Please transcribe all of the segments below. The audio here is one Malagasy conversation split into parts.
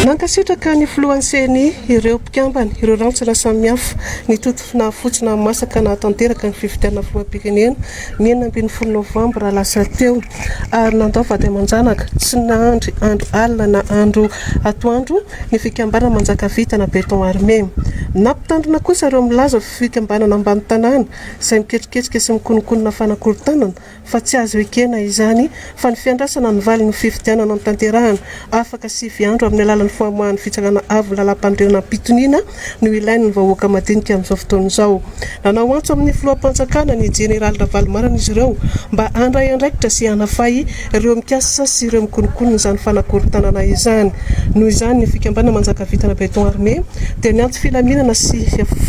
Nankasitraka ny filohan'ny Ceni, ireo mpikambana, ireo rantsana samihafa, nitoto nahafotsy nahamasaka nahatanteraka ny fifidianana filoham-pirenena ny 16 novambra lasa teo ary nandao vady aman-janaka tsy nahandry andro alina na andro atoandro ny fikambanana Manjakavitana Béton Armé. Nampitandrina kosa ireo milaza fikambanana ambany tanàna izay miketriketrika sy mikononkonona fanakorontanana fa tsy azo ekena izany fa ny fiandrasana ny valin'ny fifidianana notanterahana afaka sivy andro amin'ny alalan'ny famoahan'ny Fitsarana Avo ny Lalàmpanorenana am-pitoniana no ilain'ny vahoaka madinika amin'izao fotoana izao. Nanao antso amin'ny filoham-panjakana ny Jeneraly Ravalomanana izy ireo mba handray andraikitra sy hanafay ireo mikasa sy ireo mikononkonona izany fanakorontanana izany. Noho izany, ny fikambanana Manjakavitana Béton Armé dia miantso filaminana sy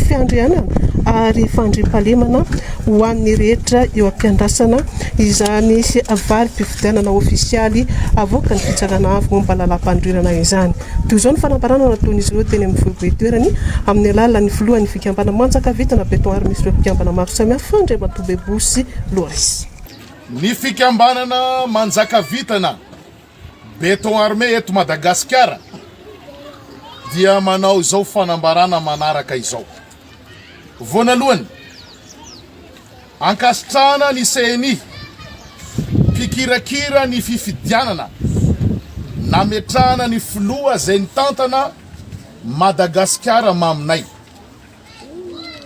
fiandrianana ary fandriampahalemana ho an'ny rehetra eo am-piandrasana izany valim-pifidianana ofisialy avoakan'ny Fitsarana Avo momba ny Lalàmpanorenana izany. Toy izao ny fanambarana nataon'izy ireo teny amin'ny foibe toerany amin'ny alalan'ny filohan'ny fikambanana Manjakavitana Béton Armé sy ireo mpikambana maro samihafa, Andriamatoa Bebosy Loris. Ny fikambanana Manjakavitana Béton Armé eto Madagasikara dia manao izao fanambarana manaraka izao. Voanalohany, ankasitrahana ny CNI mpikirakira ny fifidianana nametrahana ny filoha izay nitantana Madagasikara maminay.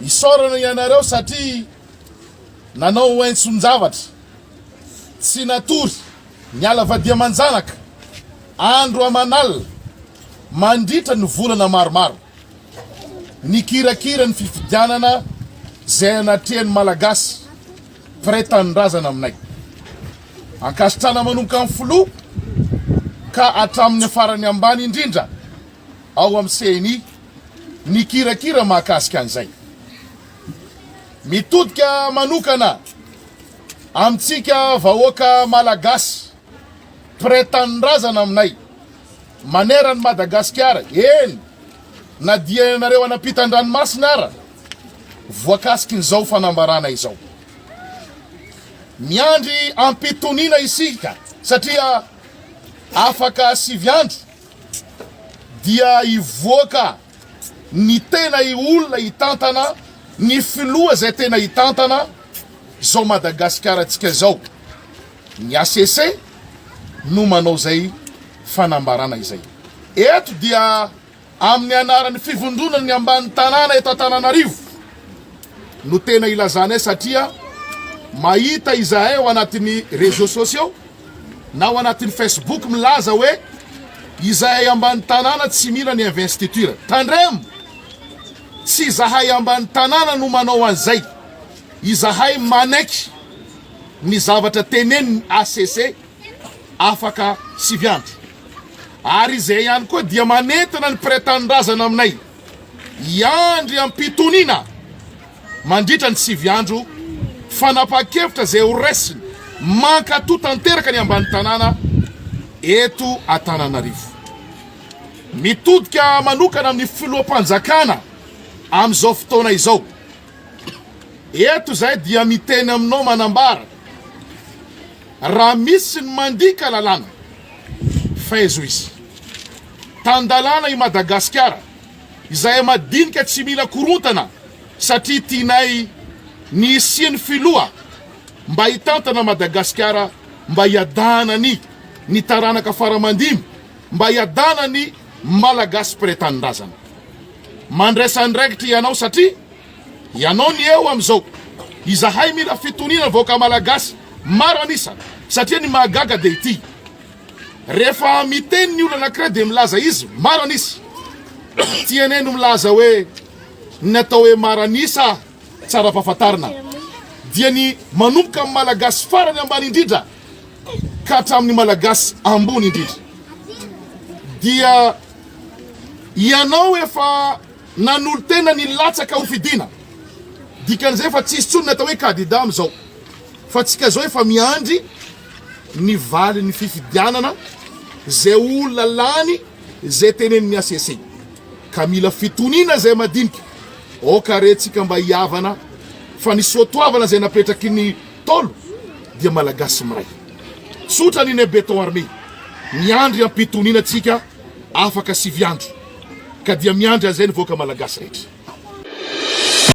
Isaorana ianareo satria nanao haintson-javatra tsy natory Niala vadia aman-janaka andro aman'alina mandritra ny volana maromaro. Nikirakira ny fifidianana izay anatrehan'ny Malagasy mpiray tanindrazana aminay. Ankasitrahana manomboka amin'ny filoha ka hatramin'ny farany ambany indrindra ao amin'ny CNI nikirakira mahakasika an'izay. Mitodika manokana Amintsika vahoaka Malagasy mpiray tanindrazana aminay maneran'i Madagasikara, eny na dia ianareo any ampitan-dranomasina ara voakasikin'izao fanambarana izao. Miandry am-pitoniana isika satria afaka sivy andro dia hivoaka ny tena olona hitantana, ny filoha izay tena hitantana izao Madagasikarantsika izao. Ny HCC no manao izay fanambarana izay. Eto dia amin'ny anaran'ny fivondronan'ny ambany tanàna eto Antananarivo no tena ilazanay satria mahita izahay ao anatin'ny réseaux sociaux na ao anatin'ny Facebook milaza hoe izahay ambany tanàna tsy mila ny investiture. Tandremo! Tsy izahay ambany tanàna no manao an'izay. Izahay manaiky ny zavatra tenenin'ny HCC afaka sivy andro. Ary izay ihany koa dia manentana ny mpiray tanindrazana aminay hiandry am-pitoniana mandritra ny sivy andro fanapahan-kevitra izay ho raisiny mankatò tanteraka ny ambany tanàna eto Antananarivo. Mitodika manokana amin'ny filoham-panjakana amin'izao fotoana izao. Eto izahay dia miteny aminao manambara raha misy ny mandika lalàna, faizo izy. Tan-dalàna i Madagasikara, izahay madinika tsy mila korontana satria tianay ny hisian'ny filoha mba hitantana Madagasikara mba hiadanany ny taranaka faramandimby, mba hiadanany Malagasy mpiray tanindrazana. Mandraisa andraikitra ianao satria ianao ny eo amin'izao. Izahay mila fitoniana vahoaka Malagasy maro an'isa satria ny mahagaga dia ity. Rehefa miteny ny olona anankiray dia milaza izy maro an'isa. Tianay no milaza hoe ny atao hoe maro an'isa tsara ampahafantarina dia ny manomboka amin'ny Malagasy farany ambany indrindra ka hatramin'ny Malagasy ambony indrindra. Dia ianao efa nanolo-tena nilatsaka ho fidiana. Dikan'izay efa tsisy intsony ny atao hoe kadida amin'izao. Fa tsika zao efa miandry ny valin'ny fifidianana zay olona lany zay tenenin'ny HCC. Ka mila fitoniana zay madinika. Aoka re tsika mba hihavana fa ny soatoavana zay napetraky ny Ntaolo dia Malagasy miray. Tsotra ny ne Béton Armé. Miandry am-pitoniana tsika. Afaka 9 andro ka dia miandry an'izay ny vahoaka malagasy rehetra.